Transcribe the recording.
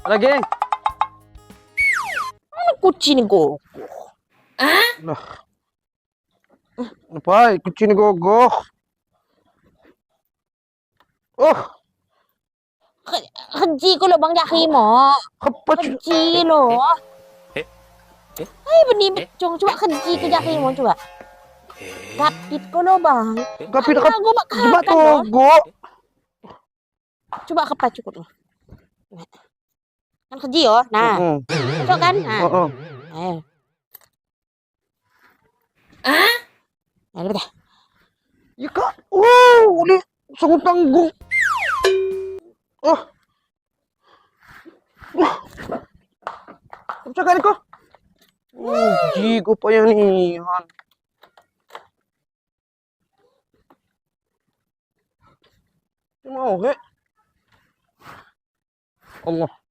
Lagi. Mana kucing ni gogoh? Lah. Apa? Kucing ni gogoh. Oh, Keji ko lo bang jarimu. Kepat. Keji lo. Eh, benih becung. Coba keji ke jarimu coba. Gapit ko lo bang. Gapit kap. Aku mak Coba kakan lo. togo. Coba kepat cukup lo. Kan keji yo. Nah, cocok kan? Nah. Heeh. Ayo. Ah? Ayo, dah. Ya kak. Wow, ni sangat tanggung. Oh. Wah. Cakap ni ko. Oh, jigo pa yan ni Han. Mau ke? Allah.